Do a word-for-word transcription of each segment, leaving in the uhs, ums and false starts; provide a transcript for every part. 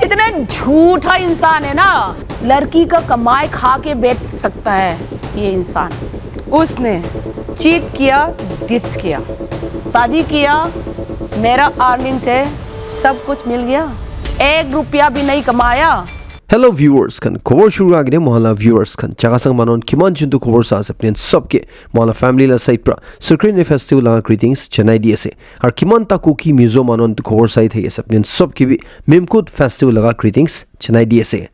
इतने झूठा इंसान है ना। लड़की का कमाई खा के बेच सकता है ये इंसान। उसने चीट किया, डिट्स किया, शादी किया, मेरा अर्निंग से सब कुछ मिल गया, एक रुपया भी नहीं कमाया। Hello viewers khan, khobor shuru agede mohala viewers khan, chagasang manon kiman juntu khobor sa ase apni sobke mohala family la side pra Sukrin festival la greetings janai di ase. Ar kiman ta Kuki Mizo manon khobor sai thai ase apni sobke bi Mimkut festival la greetings janai di ase.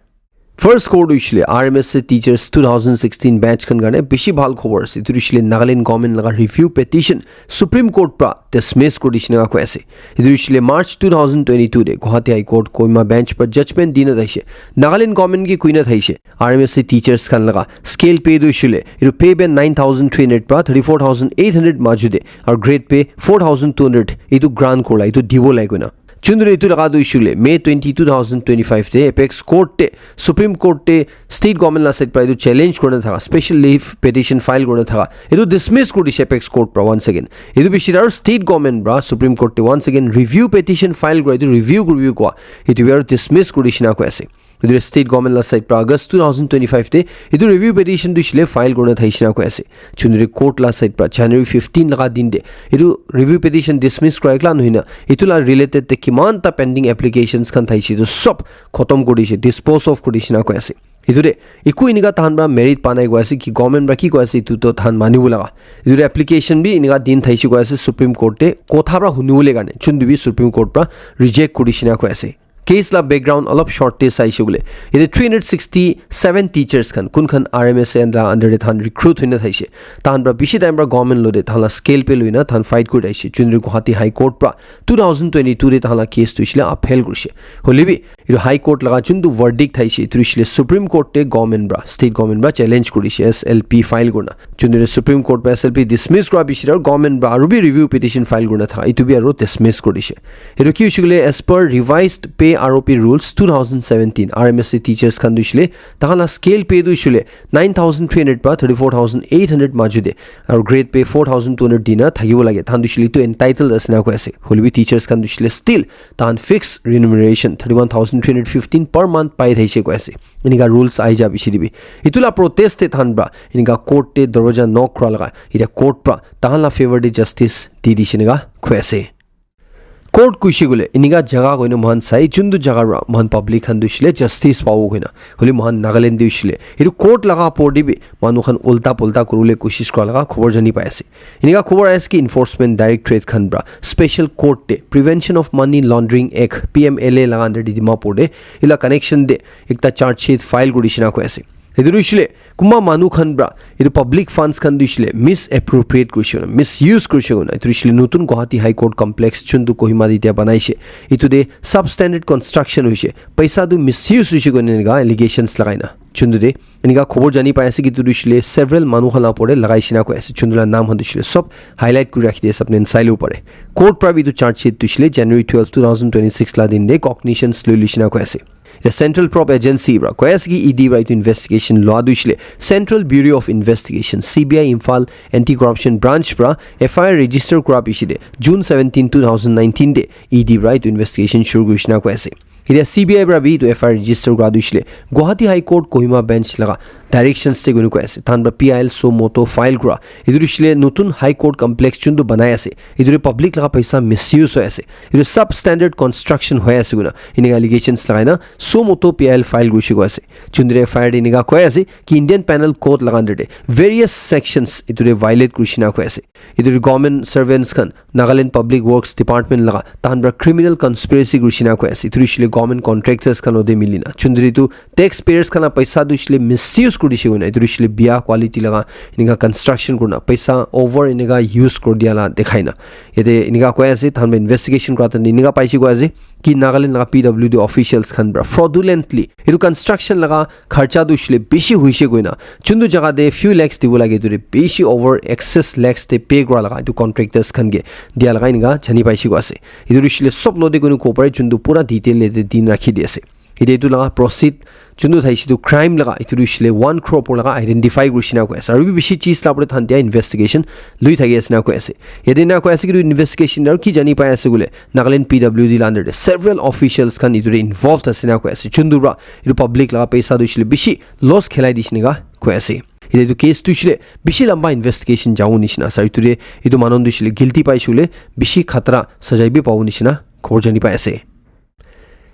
First khobor tu ishile R M S A teachers two thousand sixteen batch khan karne bishi bhal khobor ase. Tu ishile Nagaland government laga review petition Supreme Court pra dismiss kuri dishina koi ase. Etu hoishile March two thousand twenty-two te Guwahati High Court Kohima Bench pra judgment dina thaishe. Nagaland government ke kuina thaishe R M S A teachers khan laga scale pay tu hoishile etu pay band nine thousand three hundred pra thirty-four thousand eight hundred majo te aru grade pay four thousand two hundred etu grant kurla etu dibo lai koina. Chundure etu laga tu hoishile May twenty, two thousand twenty-five te Apex Court te Supreme Court te state government la side pra etu challenge kurina thaka special leave petition file kurina thaka etu dismiss kuri dishe Apex Court pra once again. Etu bishi aru state government pra Supreme Court te once again review petition file kura etu review kuribi koa etu bi aru dismiss kuri dishina koi ase. Etu state government la side pra August two thousand twenty-five te etu review petition tu hoishile file kurina thaishina koi ase. Chundure court la side pra January fifteen laga din te etu review petition dismiss kura ekla nohoi na etu la related te kiman ta pending applications khan thaishe etu sob khotom kuri dishe, dispose of kuri dishina koi ase. Etu te eku enika tahan pra merit pa nai koi ase ki government pra ki koi ase etu to tahan manibo laga. Etu te application bi enika din thaishe koi ase Supreme Court te kotha pra hunibo le karne chundu bi Supreme Court pra reject kuri dishina koi ase. Case la background olop short te saishe koile yate three hundred sixty-seven teachers khan kun khan R M S A la under te tahan recruit hoina thaishe. Tahan pra bishi time pra government lo te tahan la scale pay loina tahan fight kuri thaishe. Chundure Guwahati High Court pra two thousand twenty-two te tahan la case tu hoishile upheld kurishe. Hoile bi etu High Court laga chuntu verdict thaishe etu hoishile Supreme Court te government pra state government pra challenge kurishe S L P file kurna. Chundure Supreme Court pra S L P dismiss kura bishi aru government pra aru bi review petition file kurna thaka etu bi aru dismiss kuri dishe. Etu ki hoishe koile as per revised pay R O P rules two thousand seventeen R M S A teachers khan tu hoishile tahan la scale pay tu hoishile nine thousand three hundred pra thirty-four thousand eight hundred majo te aru grade pay four thousand two hundred dina thakibo lage. Tahan tu hoishile etu entitled ase na koi ase. Hoile bi teachers khan tu hoishile still tahan fixed remuneration thirty-one thousand three hundred fifteen per month pai thaishe koi ase. Enika rules ahi ja bishi te bi. Etu la protest te tahan pra enika court te dorwaja knock kura laga etia court pra tahan la favor te justice di dishe enika koi ase. Court kuishe koile enika jaga koina moikhan sai chuntu jaga pra moikhan public khan tu hoishile justice pabo koina. Hoile moikhan Nagaland te hoishile etu court laga opor te bi manu khan ulta pulta kuribole koshish kura laga khobor jani pai ase. Enika khobor ahi ase ki Enforcement Directorate khan pra Special Court te Prevention of Money Laundering Act, P M L A laga under te Dimapur te etu la connection te ekta charge sheet file kuri dishina koi ase. Etu tu hoishile kunba manu khan pra etu public funds khan tu hoishile misappropriate kurishe koina, misuse kurishe koina. Etu tu hoishile notun Guwahati High Court complex chuntu Kohima te etia banaishe. Etu te substandard construction hoishe. Paisa tu misuse hoishe koina enika allegations lagai na. Chuntu te enika khobor jani pai ase ki etu tu hoishile several manu khan la opor te lagai shina koi ase. Chuntu la naam khan tu hoishile sob highlight kuri rakhi di ase, apni khan sai lebo pare. Court pra bi etu charge sheet tu hoishile January twelve, two thousand twenty-six la din te cognitions loi lishina koi ase. The Central Probe Agency pra koi ase ki E D pra etu investigation lua tu hoishile Central Bureau of Investigation, C B I Imphal Anti Corruption Branch pra F I R register kura piche te June seventeen, two thousand nineteen te E D pra etu investigation shuru kuri shina koi ase. Etia C B I pra bi etu F I R register kura tu hoishile Guwahati High Court Kohima Bench laga directions te koina koi ase. Tahan pra P I L suo motu file kura. Etu tu hoishile notun High Court complex chuntu banai ase. Etu te public laga paisa misuse hoi ase. Etu substandard construction hoi ase koina enika allegations lagai na suo motu P I L file kurishe koi ase. Chundure F I R te enika koi ase ki Indian Penal Code laga under te various sections etu te violate kurishi na koi ase. Etu te government servants khan, Nagaland Public Works Department laga, tahan pra criminal conspiracy kurishi na koi ase. Etu hoishile government contractors khan logote mili na. Chundure etu taxpayers khan la paisa tu hoishile misuse kurishe koina. Etu hoishile biya quality laga enika construction kurina paisa over enika use kuri dia la dekhai na. Yate enika koi ase, tahan pra investigation kura time te enika paishe koi ase ki Nagaland laga P W D officials khan pra fraudulently etu construction laga kharcha tu hoishile bishi hoishe koina, chuntu jaga te few lakhs dibo lage etu te bishi over excess lakhs te pay kura laga etu contractors khan ke dia laga enika jani paishe koi ase. Etu tu hoishile sob logote koina kobo pare, chuntu pura detail yate din rakhi di ase. Ite etu laga proceed juntu thaise tu crime laga itu tu shile one crore por laga identify kurishe na koi ase. Aru bi bishi cheez la pore thantia investigation lui thaki ase na koi ase. Yate na koi ase ki tu investigation aru ki jani pai ase kule Nagaland P W D la under de several officials khan itu de involved ase na koi ase. Juntu pra itu public laga paisa tu shile bishi loss khelai dishe na koi ase. Ite etu case tu shile bishi lamba investigation jabo nishina ase. Itu de itu manu tu shile guilty pai shule bishi khatra sajai bi pabo nishina khobor jani pai ase.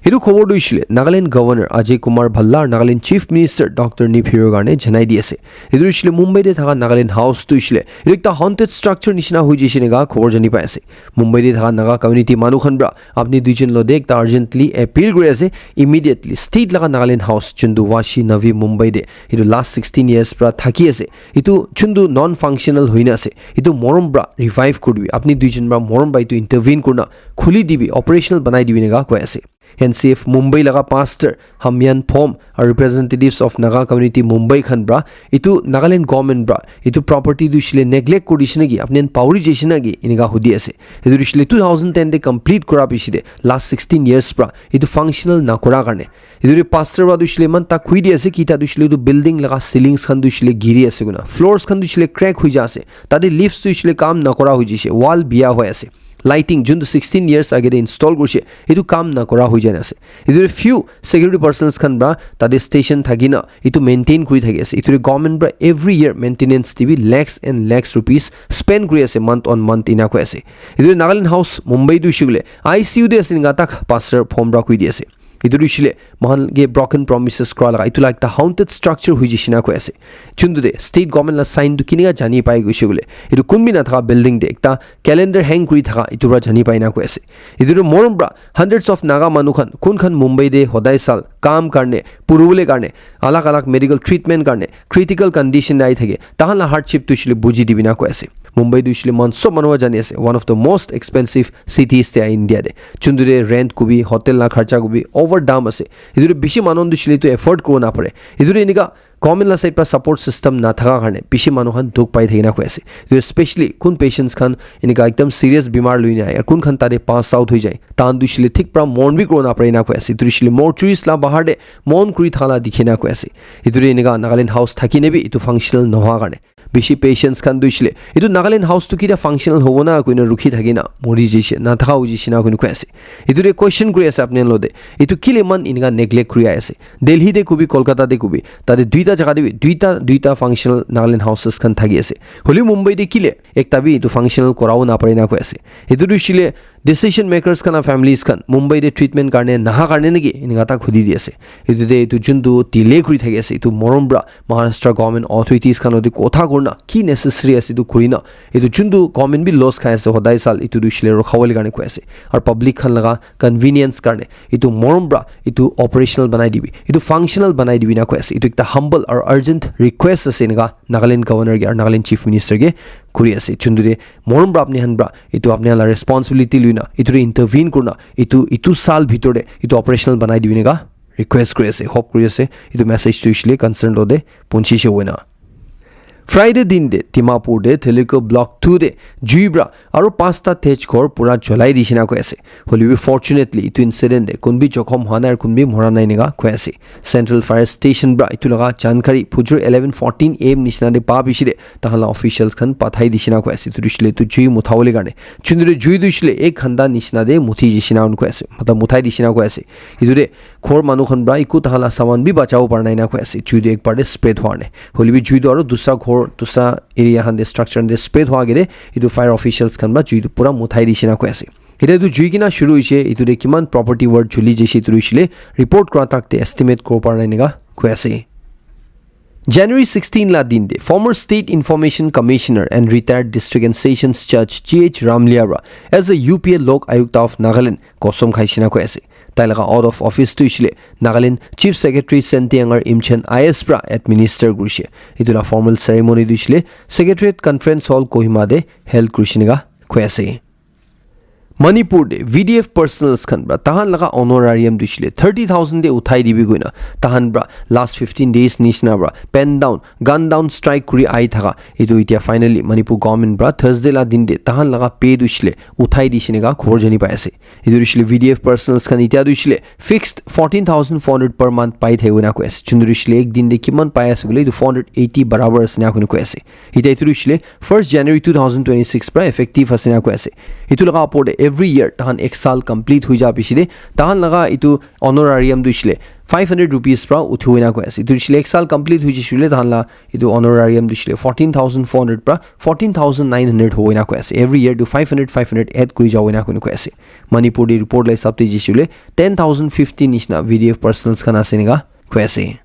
Etu khobor tu ishile Nagaland Governor Ajay Kumar Bhalla aru Nagaland Chief Minister Doctor Neiphiu karne janai di ase. Etu ishile Mumbai te thaka Nagaland House tu ishile etu ekta haunted structure nishina hoi jaise nega khobor jani pai ase. Mumbai te thaka Naga community manu khan pra apni duijon lo de ekta urgently appeal kuri ase, immediately state laga Nagaland House juntu Vashi Navi Mumbai te etu last sixteen years pra thaki ase, etu juntu non functional hoina ase, etu morom pra revive kuri dibi, apni duijon pra morom pra etu intervene kurna khuli dibi, operational banai dibi nega koi ase. N C F Mumbai laga pastor Hamyan Phom aru representatives of Naga community Mumbai khan pra etu Nagaland government pra etu property tu shile neglect kuri dise naki, apni khan pauri jaise naki, enika hudi ase. Etu tu shile two thousand ten te complete kura piche te last sixteen years pra etu functional nakura karne. Etu tu pastor pra tu shile iman tak hui di ase ki ta tu shile etu building laga ceilings khan tu shile giri ase kuna, floors khan tu shile crack hui ja ase, tate lifts tu shile kam nakura hui jaise, wall biya hoi ase. Lighting juntu sixteen years age te install kurishe, etu kam nakura hoi jai na ase. Etu few security persons khan pra tate station thaki na etu maintain kuri thaki ase. Etu government pra every year maintenance te bi lakhs and lakhs rupees spend kuri ase month on month ina koi ase. Etu Nagaland House Mumbai tu shule I C U de ase nga tak pastor Phom pra koi di ase. Etu tu shile mohan ke broken promises kura laga etu la ekta haunted structure hoi jaise na koi ase. Juntu de state government la sign tu kinika jani pai goise bole, etu kun bi nathaka building de ekta calendar hang kuri thaka etu pra jani pai na koi ase. Etu tu morom pra hundreds of Naga manu khan kun khan Mumbai de hodai sal kam karne, purubole karne, alag alag medical treatment karne, critical condition de ahi thake, tahan la hardship tu shile buji dibi na koi ase. Mumbai tu shile man sob manu jani ase, one of the most expensive cities te India de. Juntu de rent kubi, hotel la kharcha kubi over dam ase. Etu de bishi manu tu shile tu afford kuri na pare. Etu de enika government la side pra support system na thaka karne bishi manu khan dukh pai thaki na koi ase. Etu especially kun patients khan enika ekdam serious bimar lui na ahi, kun khan tate pass out hoi jai, tahan tu shile thik pra mourn bi kuri na pare na koi ase. Etu shile mortuaries la bahar de mourn kuri thaka la dikhi na koi ase. Etu de enika Nagaland House thaki ne bi etu functional nohoa karne bishi patients khan tu shile etu Nagaland House tu kita functional hobo na koina rukhi thaki na mori jaise, nathaka hoi jaise na koina koi ase. Etu de question kuri ase apni khan lo de, etu kile iman enika neglect kuri ahi ase? Delhi de kubi, Kolkata de kubi, tate duita jaga de bi duita duita functional Nagaland houses khan thaki ase. Holi Mumbai de kile ekta bi etu functional korabo na pare na koi ase. Etu tu shile decision makers khan, families khan Mumbai de treatment karne naha karne naki enika tak hudi di ase. Etu de etu juntu delay kuri thaki ase, etu morom pra Maharashtra government authorities khan loti kotha kurina ki necessary ase etu kurina, etu juntu government bi loss khai ase hodai sal, etu tu shile rokha bole karne koi ase. Aru public khan laga convenience karne etu morom pra etu operational banai dibi, etu functional banai dibi na koi ase. Etu ekta humble aru urgent request ase enika Nagaland governor ke aru Nagaland chief minister ke kuri ase. Juntu de morom pra apni khan pra etu apni khan la responsibility lui na etu de intervene kurina etu etu sal bhitor de etu operational banai dibi enika request kuri ase, hope kuri ase etu message tu ishile concern lo de punchi she hoina. Friday din de Dimapur de Teliko Block two de jui pra aru pasta tej ghor pura jolai dishe na koi ase. Holi bi fortunately etu incident de kun bi jokhom hwa nai aru kun bi mora nai enika koi ase. Central Fire Station pra etu laga jankari phujur eleven fourteen A M nishina de pa bishi de tahan la officials khan pathai dishe na koi ase. Etu tu shile etu jui mutha bole karne. Juntu de jui tu shile ek ghanta nishina de muthi dishe na koi ase. Mata muthai dishe na koi ase. Etu de ghor manu khan pra eku tahan la saman bi bachabo para nai na koi ase, jui tu ekbar te spread hwa karne. Holi bi jui tu aru dusra ghor, dusra area khan te, structure khan te spread hwa agey te etu fire officials khan pra jui tu pura muthai dishe na koi ase. Etia tu jui kena shuru hoise, etu te kiman property worth juli jaise etu tu hoishe le report kura tak te estimate kuribo para nai enika koi ase. January sixteen la din te former State Information Commissioner and retired District and Sessions Judge G H Ramlia pra as a U P A Lok Ayukta of Nagaland kosom khaishe na koi ase. Tai laga out of office tu hoishe le Nagaland Chief Secretary Senti Angar Imchen I A S pra administer kurishe. Etu la formal ceremony tu hoishe le Secretariat Conference Hall Kohima te held kurishe enika koi ase. Manipur de V D F personnels khan pra tahan laga honorarium tu hoishe le thirty thousand de uthai dibi koina tahan pra last fifteen days nishina pra pen down, gun down strike kuri ai thaka etu etia finally Manipur government pra Thursday la din de tahan laga pay tu hoishe le uthai dishe neka khobor jani pai ase. Etu hoishe le V D F personnels khan etia tu hoishe le fixed fourteen thousand four hundred per month pai thai koina koi ase. Chunduri hoishe le ek din de kiman pai ase bole etu four hundred eighty barabar ase na koina koi ase. Etia etu hoishe le first January two thousand twenty-six pra effective ase na koi ase. Etu laga opor de every year tahan ek saal complete hui ja piche de tahan laga etu honorarium tu hoishe le five hundred rupees pra uthi hoina koi ase. Etu hoishe le ek saal complete hui jishe le tahan la etu honorarium tu hoishe le fourteen thousand four hundred pra fourteen thousand nine hundred hoina koi ase. Every year tu five hundred, five hundred add kuri ja hoina koi ase. Manipur de report la hisab de jishe le ten thousand fifty nishina V D F personnels khan ase neka koi ase.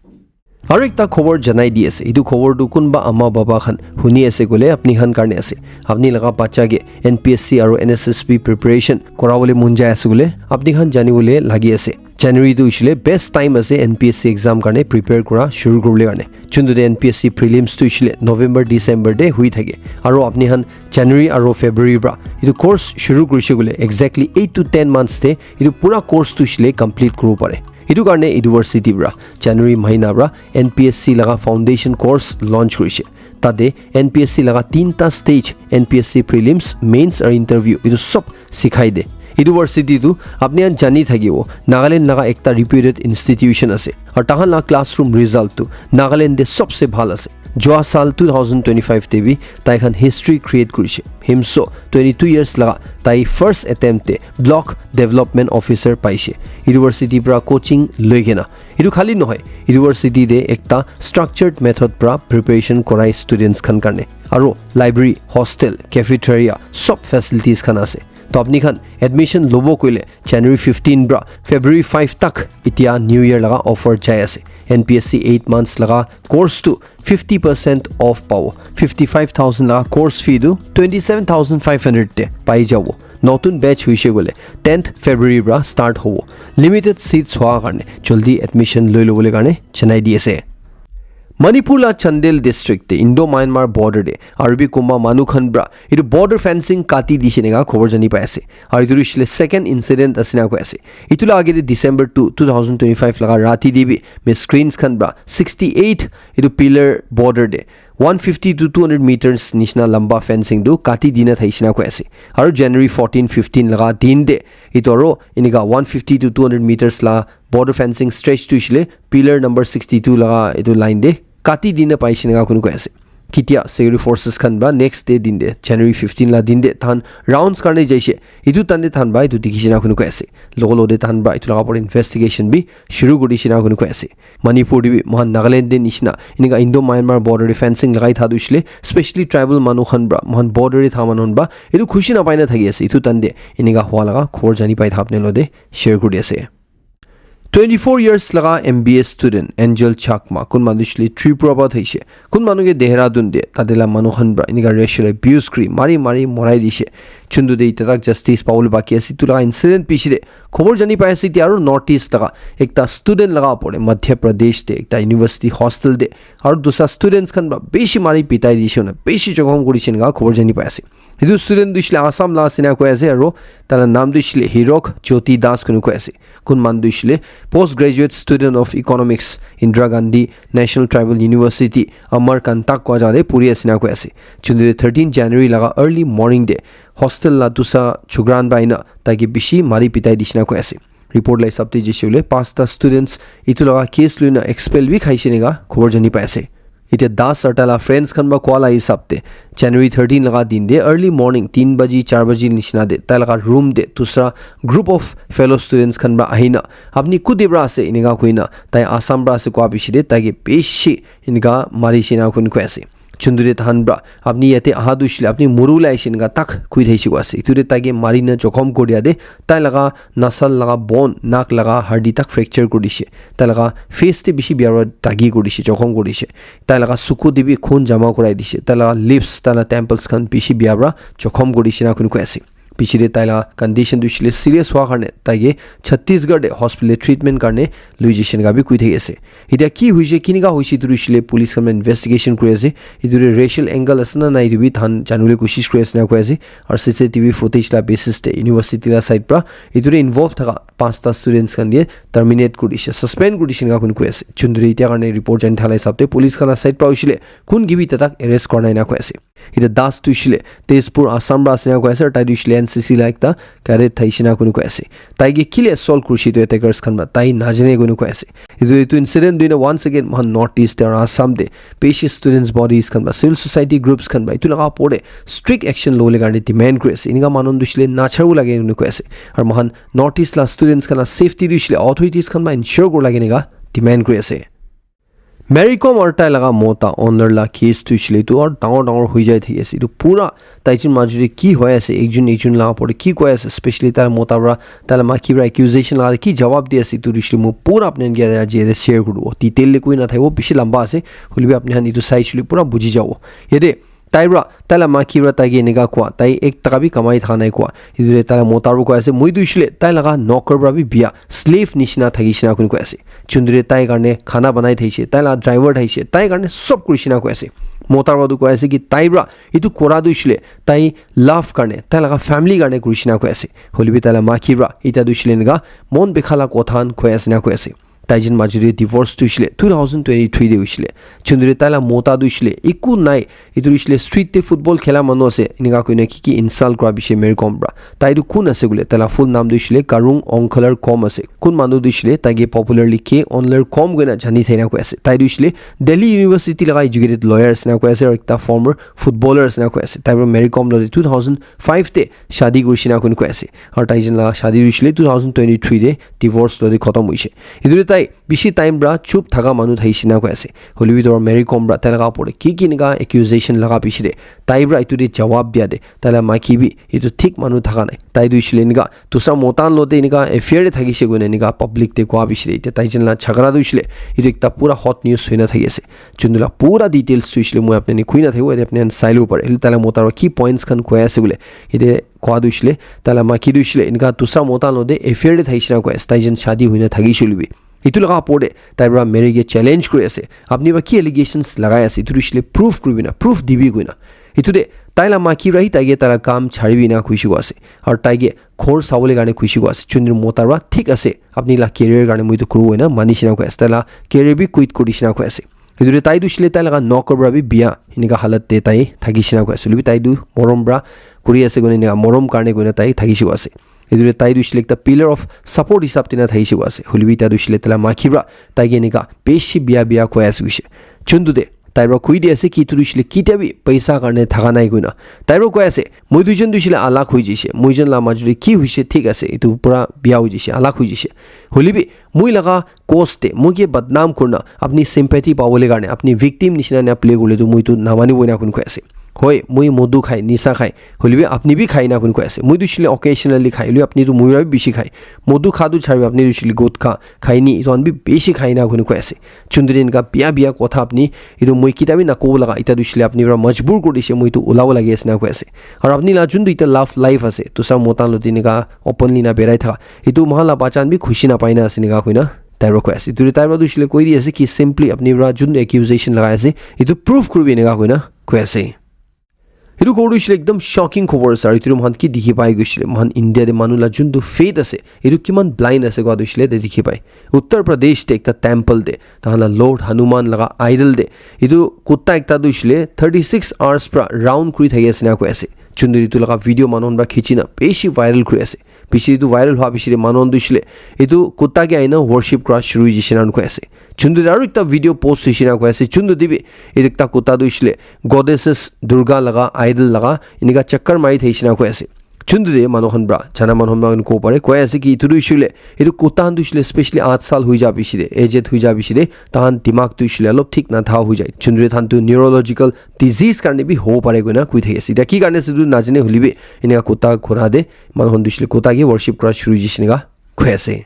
Aru ekta khobor janai di ase. Etu khobor tu kunba ama baba khan huni ase koile apni khan karne ase. Apni laga bacha ke N P S C aru N S S B preparation kora bole mon jai ase koile apni khan jani bole lagi ase. January tu hoishe le best time ase N P S C exam karne prepare kora shuru kuribole karne. Chuntu de N P S C prelims tu hoishe le November, December de hui thake. Aru apni khan January aru February pra etu course shuru kurishe koile exactly eight to ten months de etu pura course tu hoishe le complete kuribo pare. Etu karne university pra January mahina pra N P S C laga foundation course launch kurishe. Tate N P S C laga tinta stage, N P S C prelims, mains aru interview, etu sob sikhai de. University tu apni khan jani thakibo, Nagaland laga ekta reputed institution ase. Aru tahan laga classroom result tu Nagaland de sobse bhal ase. Jua saal two thousand twenty-five te bi tai khan history create kurishe. Himso twenty-two years laga tai first attempt te block development officer paishe. University pra coaching loi kena. Etu khali nohoi, university de ekta structured method pra preparation korai students khan karne. Aru library, hostel, cafeteria, sob facilities khan ase. To apni khan admission lobo koile January fifteen pra February five tak etia New Year laga offer jai ase. N P S C eight months laga course tu fifty percent off pabo. Fifty-five thousand laga course fee tu twenty-seven thousand five hundred te pai jabo. Notun batch hoishe koile tenth February pra start hobo. Limited seats hoa karne joldi admission loi lobole karne janai di ase. Manipur la Chandel district te Indo-Myanmar border te aru bi kunba manu khan pra etu border fencing kati dishe neka khobor jani pai ase. Aru etu hoishe le second incident ase na koi ase. Etu la age te December two, two thousand twenty-five laga rati te bi miscreants khan pra sixty-eight etu pillar border te one fifty to two hundred meters nishina lamba fencing tu kati dina thaishe na koi ase. Aru January fourteen, fifteen laga din te etu aru enika one fifty to two hundred meters la border fencing stretch tu hoishe le pillar number sixty-two laga etu line te kati dina paishe neka koi ase. Ketia security forces khan pra next day din te, January fifteen la din te tahan rounds karne jaishe. Etu time te tahan pra etu dikhishe na koi ase. Logo logo te tahan pra etu laga opor te investigation bi shuru kuri dishe na koi ase. Manipur te bi moikhan Nagaland te nishina enika Indo-Myanmar border te fencing lagai tha tu hoishe le, specially tribal manu khan pra, moikhan border te tha manu khan pra etu khushi na pai na thaki ase. Etu time te enika hua laga khobor jani pai tha apni khan logote share kuri ase. Twenty-four years laga M B A student Angel Chakma, kun manu hoishe le Tripura pra thaishe. Kun manu ke Dehradun te tate la manu khan pra enika racial abuse kuri mari mari morai dishe. Chuntu te etia tak justice pabole baki ase. Etu laga incident piche te khobor jani pai ase etia aru North East laga ekta student laga opor te Madhya Pradesh te ekta university hostel te aru dusra students khan pra bishi mari pitai dishe na bishi jokhom kurishe neka khobor jani pai ase. Etu student tu hoishe le Assam la ase na koi ase aru tai la naam tu hoishe le Hirok Jyoti Das koi na koi ase. Kun manu tu hoishe le post graduate student of economics, Indira Gandhi National Tribal University, Amarkantak koi jaga te puri ase na koi ase. Chuntu te thirteen January laga early morning te hostel la dusra chokra khan pra ahina tai ke bishi mari pitai dishe na koi ase. Report la hisab te jaise koile, pasta students etu laga case loi na expel bi khaise neka khobor jani pai ase. Etia Das aru tai la friends khan pra koa la hisab te, January thirteen laga din te early morning tin baji, char baji nishina te tai laga room te dusra group of fellow students khan pra ahina, "Apni kuti pra ase?" eneka koina, tai Assam pra ase koa piche te tai ke bishi eneka marishe na koi ase. Chuntu te tahan pra, "Apni yate aha tu hoishe le apni mori bole ahishe," eneka tak koi thaishe koi ase. Etu te tai ke mari na jokhom kori dia te, tai laga nasal laga bone, nak laga hardi tak fracture kori dishe. Tai laga face te bishi bia para dagi kori dishe, jokhom kori dishe. Tai laga suku te bi khun jama korai dishe. Tai laga lips, tai laga temples khan bishi bia para jokhom kori dishe na koi ase. Pichete tai la condition tu hoishe le serious hua karne tai ke Chhattisgarh te hospital te treatment karne lui jaise enika bi koi thaki ase. Etia ki hoishe, kinika hoishe, etu tu hoishe le police khan para investigation kuri ase. Etu tu racial angle ase na nai, etu bi tahan janibole koshish kuri ase enika koi ase. Aru C C T V footage la basis te university la side para etu te involve thaka panchta students khan ke terminate kuri dishe, suspend kuri dishe enika koi ase. Chunduri etia karne report jani thala hisab te police khan la side para hoishe le kun ke bi etia tak arrest kura nai enika koi ase. Etia Das tu hoishe le Tezpur, Assam para ase enika koi ase, aru tai tu hoishe le N C C la ekta cadet thaishe enika koi ase. Tai ke kile assault kurishe etu attackers khan para, tai najane koi ase. Etu, etu incident tu hoina once again moikhan North East te aru Assam te bishi students bodies khan para, civil society groups khan para etu laga opor te strict action lobole karne demand kuri ase. Enika manu tu hoishe le nacharibo lage koi ase. Aru moikhan North East la students khan la safety tu hoishe le authorities khan para ensure kuri lage enika demand kuri ase. Mary Kom aru tai laga mota owner la case tu hoishe le etu aru dangor dangor hoi jai thaki ase. Etu pura taijun majo te ki hoi ase, ekjun ekjun laga opor te ki koi ase, especially tai la mota para, tai la maiki para accusation laga ki jawab di ase, etu hoishe le moi pura apni khan ke aji yate share kuribo. Detail te koi na thakibo, bishi lamba ase, hoile bi apni khan etu sai shey le pura buji jabo. Yate tai para, tai la maiki para tai ke enika koa, tai ek taka bi kamai thaka nai koa. Etu te tai la mota para koi ase, moi tu hoishe le tai laga noker para bi bia, slave nishina thakishe enika koi ase. Chunduri tai karne khana banai thaishe, tai la driver thaishe, tai karne sob kurishe enika koi ase. Mota para tu koi ase ki tai para etu kora tu hoishe le tai love karne, tai laga family karne kurishe enika koi ase. Hoile bi tai la maiki para etia tu hoishe le enika mon bikha la kotha khan koi ase enika koi ase. Taijun majo te divorce tu hoishe le two thousand twenty-three te hoishe le. Chunduri tai la mota tu hoishe le eku nai. Etu hoishe le street te football khela manu ase, enika koina ki ki insult kura bishe Mary Kom para. Tai tu kun ase koile, tai la full naam tu hoishe le Karung Ongkhalar Kom ase. Kun manu tu hoishe le tai ke popularly K Onler Kom koina jani thaki enika koi ase. Tai tu hoishe le Delhi University laga educated lawyer ase enika koi ase, aru ekta former footballer ase enika koi ase. Tai para Mary Kom lode two thousand five te shadi kurishe enika koi ase. Aru taijun la shadi hoishe le two thousand twenty-three te divorce lode khotom hoishe. Etu te tai bishi time para chup thaka manu thaishe enika koi ase. Hoile bi tu Mary Kom para tai laga opor te ki ki enika accusation laga bishe te, tai para etu te jawab dia te, tai la maiki bi etu thik manu thaka nai. Tai tu hoishe le enika dusra mota khan lode enika affair te thakishe koina enika public te koa bishe te. Etia taijun la jhagara tu hoishe le etu ekta pura hot news hoina thaki ase. Chunduri la pura details tu hoishe le moi apni khan ke koi na thakibo, yate apni khan sai lobo pare. Hoile tai la mota para ki points khan koi ase koile, yate koa tu hoishe le tai la maiki tu hoishe le enika dusra mota khan lode affair te thaishe enika koi ase, taijun shadi hoina thakishe hoile bi. Etu laga opor te tai para Mary ke challenge kuri ase. Apni para ki allegations lagai ase, etu tu hoishe le proof kuribi na, proof dibi koina. Etu te tai la maiki para hi tai ke tai la kam charibi enika koishe koi ase. Aru tai ke ghor sabole karne koishe koi ase. Chunduri mota para thik ase, apni la career karne moi etu kuribo enika manishe enika koi ase. Tai la career bi quit kuri dishe enika koi ase. Etu te tai tu hoishe le tai laga noker para bi bia enika halat te tai thakishe enika koi ase. Hoile bi tai tu morom para kuri ase koina enika morom karne koina tai thakishe koi ase. Etu te tai tu hoishe le ekta pillar of support hisab te enika thakishe koi ase. Hoile bi tai tu hoishe le tai la maiki para tai ke enika bishi bia bia koi ase koishe. Chunduri te tai para koi di ase ki etu tu hoishe le ketia bi paisa karne thaka nai koina. Tai para koi ase, moi duijun tu hoishe le alag hoi jaishe. Moi jun la majo te ki hoishe thik ase, etu pura bia hoi jaishe, alag hoi jaishe. Hoile bi moi laga cause te moi ke badnam kurina apni sympathy pabole karne apni victim nishina enika play kurile tu moi tu namanibo enika koi ase. Hoi, moi modu khai, nisa khai, hoile bi apni bi khai enika koi ase. Moi tu hoishe le occasionally khai, hoile bi apni tu moi para bi bishi khai. Modu kha tu charibi, apni tu hoishe le gutka khai ni, etu khan bi bishi khai enika koi ase. Chunduri enika bia bia kotha apni, etu moi ketia bi nakobo laga, etia tu hoishe le apni para majbur kuri dishe, moi tu ulabo lagi ase enika koi ase. Aru apni la jun tu etia love life ase, dusra mota khan lode enika openly na berai thaka, etu moikhan la bacha khan bi khushi na pai na ase enika koina tai para koi ase. Etu te tai para tu hoishe le koi di ase ki simply apni para jun accusation lagai ase, etu proof kuribi enika koina koi ase. Etu khobor tu hoishe le ekdam shocking khobor ase, aru etu te moikhan ki dikhi pai koishe le, moikhan India te manu la jun tu faith ase, etu kiman blind ase koa tu hoishe le tai dikhi pai. Uttar Pradesh te ekta temple te, tahan la Lord Hanuman laga idol te, etu kutta ekta tu hoishe le thirty six hours para round kuri thaki ase enika koi ase. Chunduri etu laga video manu khan para khichi na bishi viral kuri ase. Piche etu viral hua piche te manu khan tu hoishe le etu kutta ke ahina worship kura shuru hoishe enika koi ase. Chunduri te aru ekta video post hoishe enika koi ase. Chunduri te bi etu ekta kutta tu hoishe le goddesses Durga laga idol laga enika chakkar mari thakishe enika koi ase. Chunduri te manu khan para jana manu khan para kobo pare, koi ase ki etu tu hoishe le etu kutta khan tu hoishe le specially aath saal hoi ja piche te, aged hoi ja piche te, tahan dimag tu hoishe le olop thik na tha hoi jai. Chunduri te tahan tu neurological disease karne bi hobo pare koina koi thaki ase. Etia ki karne ase etu najane, hoile bi enika kutta ghura te manu khan tu hoishe le kutta ke worship kura shuru hoishe enika koi ase.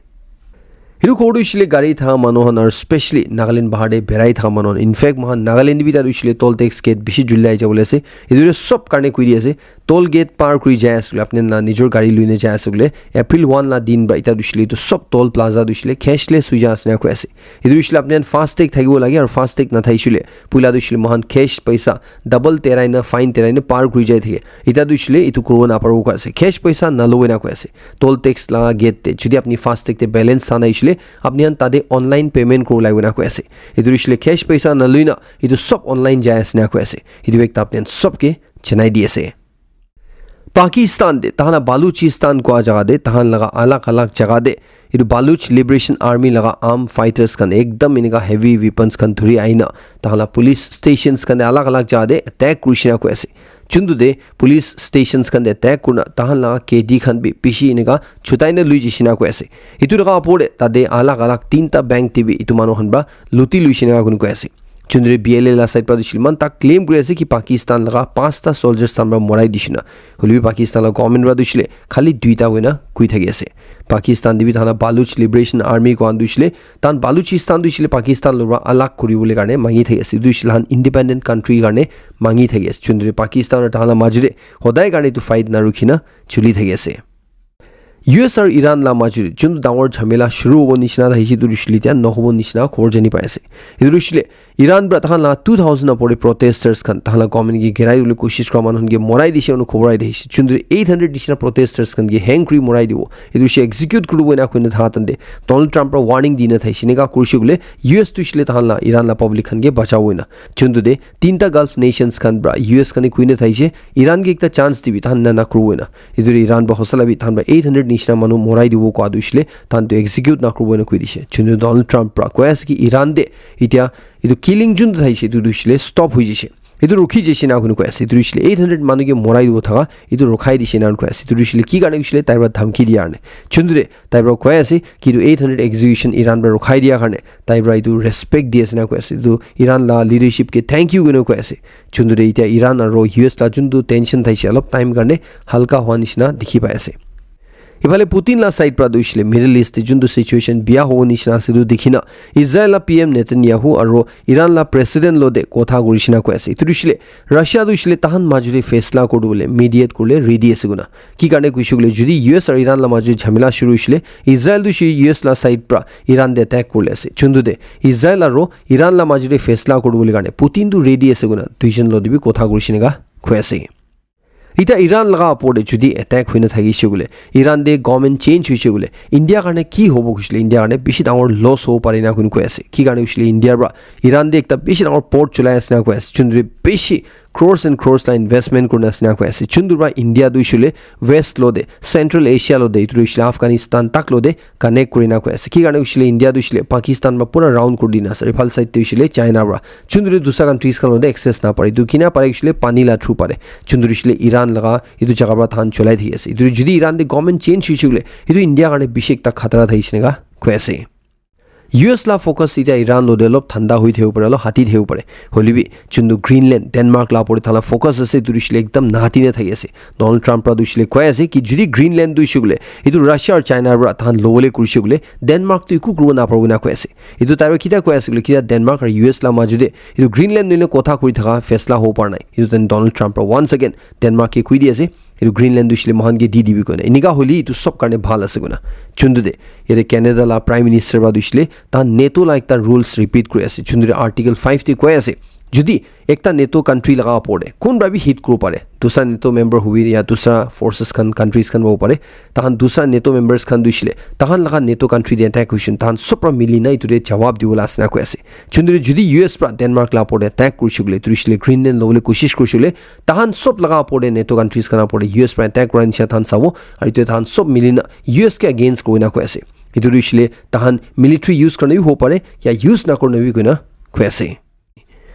Etu khobor tu hoishe le gari thaka manu khan aru specially Nagaland bahar te berai thaka manu khan. In fact, moikhan Nagaland te bi tai tu hoishe le toll tax gate bishi julai jabo le ase. Etu tu sob karne koi di ase. toll gate par kuri jai ase koile, apni khan la nijor gari lui na jai ase koile, April one la din para eta tu hoishe le etu sob toll plaza tu hoishe le cashless hoi jai ase ena koi ase. Etu tu hoishe le apni khan FASTag thakibo lage, aru FASTag nathakishe le, puila tu hoishe le moikhan cash paisa double terai na, fine terai na par kuri jai thake. Eta tu hoishe le etu kuribo naparibo koi ase. Cash paisa naloboi ena koi ase. Toll tax la gate te, jodi apni FASTag te balance sa nai hoishe le, apni khan tate online payment kuribo lagibo ena koi ase. Etu tu hoishe le cash paisa naloi na, etu sob online jai ase ena koi ase. Etu ekta apni khan sob ke janai di ase. Pakistan te, tahan la Baluchistan kua jaga te, tahan laga alag alag jaga te, etu Baluch Liberation Army laga armed fighters khan ekdam enika heavy weapons khan dhuri aina, tahan la police stations khan te alag alag jaga te attack kurishina koi ase. Chuntu te police stations khan te attack kurna, tahan laga kedi khan bi bishi enika chutai na lui jishina koi ase. Etu laga opor te tate alag alag tinta bank te bi etu manu khan pra luti luishina koi ase. Chundri B L A la side pra tu shilman tak claim kuri ase ki Pakistan laga pasta soldiers khan pra morai dishina. Hoilebi Pakistan la government pra tu shile khali duita hoina kui thaki ase. Pakistan te bi thana Baluch Liberation Army khan tu shile, tan Baluchistan tu shile Pakistan lo pra alag kuri bole karne mangi thaki ase. Tu shile han independent country karne mangi thaki ase. Chundri Pakistan aru tahan la majude hodai karne tu fight na rukhina chuli thaki ase. U S aru Iran la majude juntu dangor jhamela shuru hobo nishina thakishe, etu tu shile tia nohobo nishina khobor jani pai ase. Etu tu shile Iran pra tahan la two thousand apore protesters khan tahan la government ke girai bole koshish kura manu khan ke morai dishe onu khobor ai dishe. Juntu eight hundred nishina protesters khan ke hang kuri morai dibo. Etu she execute kuribo ena koina thaha tante Donald Trump pra warning dina thakishe. Enika kurishe koile U S tu shile tahan la Iran la public khan ke bachabo ena. Juntu te tinta Gulf nations khan pra U S khan ke kuina thakishe Iran ke ekta chance dibi tahan na na kuribo ena. Etu Iran pra hosala bi tahan pra eight hundred nishina manu morai dibo kua tu shile tahan tu execute na kuribo ena koi dishe. Juntu Donald Trump pra koi ase ki Iran te itia etu killing juntu thaishe etu tu shile stop hoi jishe. Etu rukhi jishe na koi ase. Etu shile eight hundred manu ke morai dibo thaka etu rukhai dishe na koi ase. Etu shile ki karne shile tai pra dhamki dia karne. Juntu te tai pra koi ase ki etu eight hundred execution Iran pra rukhai dia karne tai pra etu respect di ase na koi ase. Etu Iran la leadership ke thank you koina koi ase. Juntu te itia Iran aru U S la juntu tension thaishe olop time karne halka hua nishina dikhi pai ase. Ifale Putin la side pra tu hoishe le Middle East te juntu situation bia hobo nishina ase tu dikhina Israel la P M Netanyahu aru Iran la president lo te kotha kurishina koi ase. Etu tu hoishe le Russia tu hoishe le tahan majude faisla kuri bole mediate kuribole ready ase koina. Ki karne koishe koile jodi U S aru Iran la majude jhamela shuru hoishe le Israel tu hoishe U S la side pra Iran te attack kuribole ase. Juntu te Israel aru Iran la majude faisla kuribole karne Putin tu ready ase koina duijon lo te bi kotha kurishina koi ase. Ita Iran laga opor te jodi attack hoina thakishe koile, Iran te government change hoishe koile, India karne ki hobo koishe le, India karne bishi dangor loss hobo pare na koi ase. Ki karne koishe le, India pra Iran te ekta bishi dangor port cholai ase na koi ase. Juntu te bishi crores and crores la investment kurina ase na koi ase. Juntu pra India tu hoishe le West lo te, Central Asia lo te, etu tu hoishe le Afghanistan tak lo te connect kurina koi ase. Ki karne hoishe le India tu hoishe le Pakistan pra pura round kuri dina ase. Ephal side te hoishe le China pra. Juntu te dusra countries khan lo te access na pare. Etu kina pare hoishe le pani la through pare. Juntu hoishe le Iran laga etu jaga pra than cholai thaki ase. Etu jodi Iran te government change hoishe koile, etu India karne bishi ekta khatara thakishe neka koi ase. U S la focus ita Iran lo te olop thanda hoi thakibo pare, olop hati thakibo pare. Hoilebi juntu Greenland, Denmark la opor te thala focus ase, etu hoishe le ekdam nahati na thaki ase. Donald Trump pra tu hoishe le koi ase ki jodi Greenland tu hoishe koile, etu Russia aru China pra tahan lobole kurishe koile, Denmark tu eku kuribo naparibo na koi ase. Etu tai pra kita koi ase koile, kita Denmark aru U S la majude etu Greenland noile kotha kuri thaka faisla hobo para nai. Etu then Donald Trump pra once again Denmark ke koi di ase, etu Greenland tu hoishe le moikhan ke di dibi koina. Enika hoile etu sob karne bhal ase koina. Juntu te, yate Canada la Prime Minister pra tu hoishe le tahan NATO la ekta rules repeat kuri ase. Juntu te Article five te koi ase, jodi ekta NATO country laga opor te kunba bi hit kuribo pare, dusra NATO member hobi ya dusra forces khan, countries khan hobo pare, tahan dusra NATO members khan tu hoishe le tahan laga NATO country te attack hoishe, tahan sob pra mili na etu te jawab dibo la ase na koi ase. Juntu te jodi U S pra Denmark la opor te attack kurishe koile, etu hoishe le Greenland lobole koshish kurishe koile, tahan sob laga opor te, NATO countries khan opor te U S pra attack kura nishina tahan sabo, aru etu tahan sob mili na U S ke against kuribo na koi ase. Etu tu hoishe le tahan military use karne bi hobo pare, ya use na karne bi koina koi ase.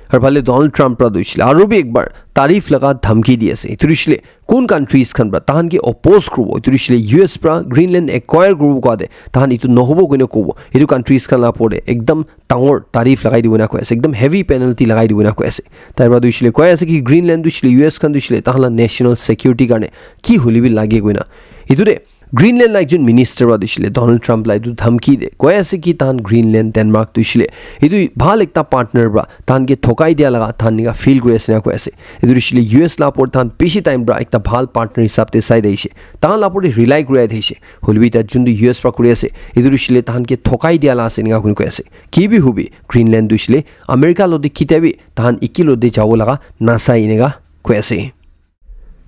Aru phale Donald Trump pra tu hoishe le aru bi ekbar tariff laga dhamki di ase. Etu tu hoishe le kun countries khan pra tahan ke oppose kuribo, etu tu hoishe le U S pra Greenland acquire kuribo kua te tahan etu nohobo koina kobo. Etu countries khan la opor te ekdam dangor tariff lagai dibo na koi ase, ekdam heavy penalty lagai dibo na koi ase. Tai pra tu hoishe le koi ase ki Greenland tu hoishe le U S khan tu hoishe le tahan la national security karne ki hoile bi lage koina. Etu te Greenland la ekjon minister para tu hoishe le Donald Trump la etu dhamki de koi ase ki tahan Greenland, Denmark tu hoishe le etu bhal ekta partner para tahan ke thokai dia laga tahan nika feel kuri ase na koi ase. Etu tu hoishe le U S la opor tahan bishi time para ekta bhal partner hisab te sai de ahishe. Tahan la opor te rely kuri de ahishe. Hoilebi eta juntu U S para kuri ase, etu tu hoishe le tahan ke thokai dia la ase nika koi ase. Ki bi hobi, Greenland tu hoishe le America lo te kitia bi tahan iki lo te jabo laga nasai enika koi ase.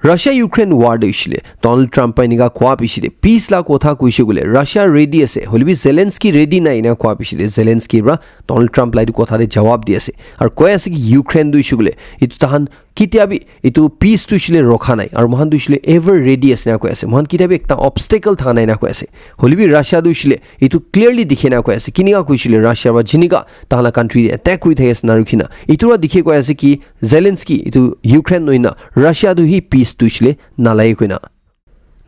Russia Ukraine war de hoishe le Donald Trump para enika koa piche de peace la kotha koishe koile Russia ready ase, hoilebi Zelensky ready nai enika koa piche de Zelensky para Donald Trump la etu kotha de jawab di ase. Aru koi ase ki Ukraine tu hoishe koile etu tahan kitia bi etu peace tu hoishe le rokha nai, aru moikhan tu hoishe le ever ready ase na koi ase, moikhan kitia bi ekta obstacle thaka nai na koi ase. Hoilebi Russia tu hoishe le etu clearly dikhe na koi ase, kinika koishe le Russia para jinika tahan la country de attack kuri thaki ase na rukhi na, etu para dikhe koi ase ki Zelensky etu Ukraine nohoi na Russia tu hi peace tu hoishe le nalai koina.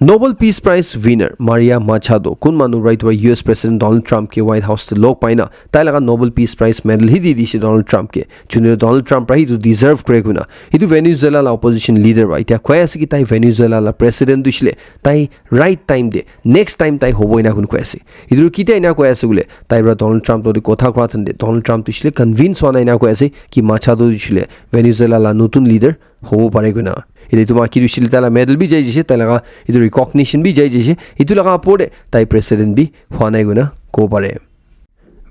Nobel Peace Prize winner Maria Machado, kun manu right wa U S President Donald Trump ke White House te log paina, tai laga Nobel Peace Prize medal hi di dishe Donald Trump ke. Chunile Donald Trump pra hi tu deserve kure kuna. Itu Venezuela la opposition leader wa itia koi ase ki tai Venezuela la president tu shile, tai right time de, next time tai hobo ina kun koi ase. Itu kitia ina koi ase bole, tai pra Donald Trump lo de kotha kura thande, Donald Trump tu shile convince hwa na ina koi ase ki Machado tu shile Venezuela la notun leader hobo pare koina. Etu etu maki tu shile taila medal bi jai jishe, tai laga etu recognition bi jai jishe, etu laga apor de tai president bi hwa nai koina kobo pare.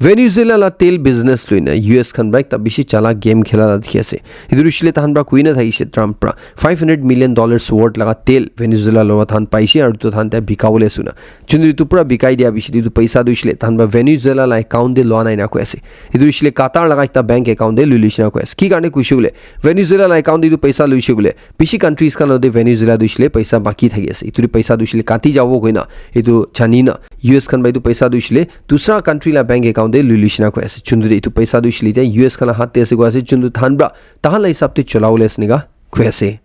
Venezuela la tel business loina U S khan pra ekta bishi chala game khela la dikhi ase. Etu tu shile tahan pra kuina thakishe Trump pra five hundred million dollars worth laga tel Venezuela lwa tahan paishe aru tu tahan tai bikabole ase koina. Chuntu etu pura bikai dia bishi etu paisa tu shile tahan pra Venezuela la account de lwa nai na koi ase. Etu shile Qatar laga ekta bank account de lui luishe na koi ase. Ki karne kuishe bole Venezuela la account de etu paisa luishe bole bishi countries khan lo de Venezuela tu shile paisa baki thaki ase. Etu tu paisa tu shile kati jabo koina etu jani na U S khan pra etu paisa tu shile dusra country la bank account de lui luishe na koi ase. Chuntu de etu paisa tu shile tia U S khan la hath de ase koi ase. Chuntu tahan pra tahan la hisab de chola bole ase nika koi ase.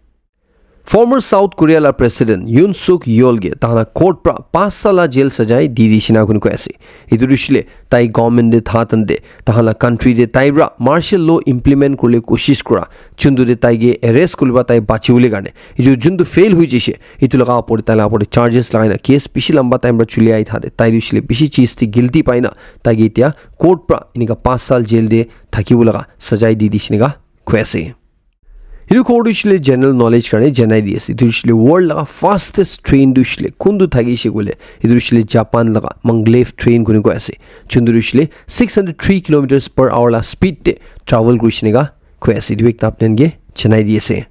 Former South Korea la president Yoon Suk Yeol ge tahan la court pra panch sal la jail sajai di di shina kun koi ase. Etu tu shile tai government de tha tan de tahan la country de tai pra martial law implement kurle koshish kura. Chuntu de tai ge arrest kurle ba tai bachi bole karne. Etu juntu fail hui jishe. Etu laga apor de tai la apor de charges lagai na case bishi lamba time pra chuli ai tha de. Tai tu shile bishi cheez de guilty pai na tai ge itia court pra inika panch sal jail de thakibo laga sajai di di shina koi ase. Etu khobor tu shile general knowledge karne janai di ase. Etu shile world laga fastest train tu shile kuntu thaki she koile. Etu shile Japan laga maglev train kuni koi ase. Chuntu shile six hundred three kilometers per hour la speed de travel kuri shina koi ase. Etu ekta apnan ke janai di ase.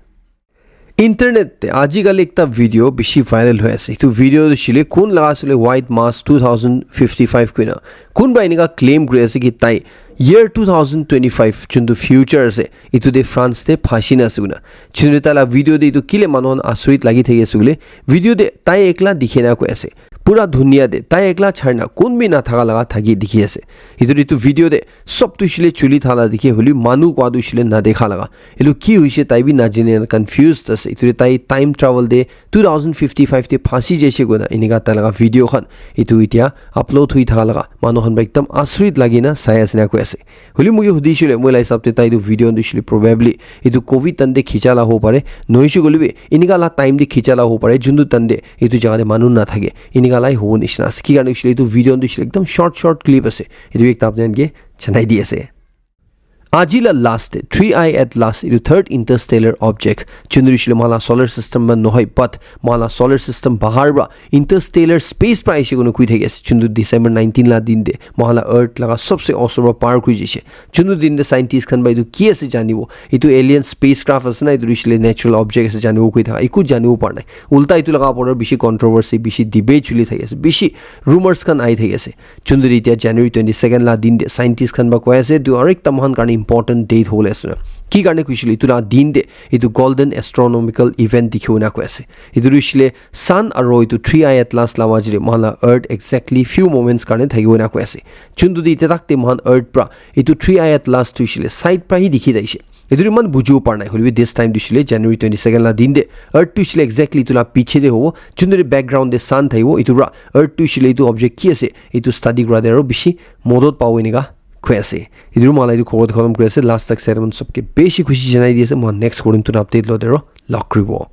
Internet te ajikali ekta video bishi viral hoi ase. Etu video tu shile kun laga shile White Mass two thousand fifty-five kuina. Kun ba inika claim kuri ase ki tai year two thousand twenty-five chuntu future ase. Etu de France te phashi na ase koina. Chuntu tai la video de etu kile manu khan asurit lagi thaki ase koile, video de tai ekla dikhe na koi ase. Pura dunia de tai ekla chari na kun bi na thaka laga thaki dikhi ase. Etu etu video de sob tu shile chuli thala dikhe holi manu kwa tu shile na dekha laga. Etu ki hoishe tai bi na jane na confused ase. Etu de tai time travel de two thousand fifty-five de phashi jaise koina inika tai laga video khan etu itia upload hui thaka laga manu khan ba ekdam asurit lagi na sai ase na koi ase. Holi moi hudi shile moi la hisab te tai tu video tu shile probably etu covid tan de khicha la hobo pare. Noishe koile bi inika la time de khicha la hobo pare. Juntu tan de etu jaga de manu na thake. Inika lai hobo nishina ase. Ki karne shile etu video tu shile ekdam short short clip ase. Etu ekta apnan ke janai di ase. Aji la last de three I Atlas etu third interstellar object chuntu shile moikhan la solar system ma nohoi but moikhan la solar system bahar pra interstellar space pra aishe koina koi thaki ase. Chuntu December nineteen la din de moikhan la earth laga sobse osor pra par kuri jishe. Chuntu din de scientist khan ba etu ki ase janibo. Etu alien spacecraft ase na etu shile natural object ase janibo koi thaka. Eku janibo par nai. Ulta etu laga apor bishi controversy, bishi debate chuli thaki ase. Bishi rumors khan ai thaki ase. Chuntu de itia January twenty-second la din de scientist khan ba koi ase etu aru ekta moikhan karne important date hobole ase na. Ki karne kuishile etu la din de etu golden astronomical event dikhibo na koi ase. Etu tu shile sun aro etu three I Atlas la maji de moikhan la earth exactly few moments karne thakibo na koi ase. Chuntu de itia tak de moikhan earth pra etu three I Atlas tu shile side pra hi dikhi daishe. Etu eman bujibo par nai hoilebi this time tu shile January twenty-second la din de earth tu shile exactly etu la piche de hobo. Chuntu de background de sun thakibo. Etu pra earth tu shile etu object ki ase etu study kura de aro bishi modot pabo enika koi ase. Etu moikhan la etu khobor de khatam kuri ase. Last tak side mon sobke bishi khushi janai di ase. Moikhan next khobor de notun update lo de aro log kuribo.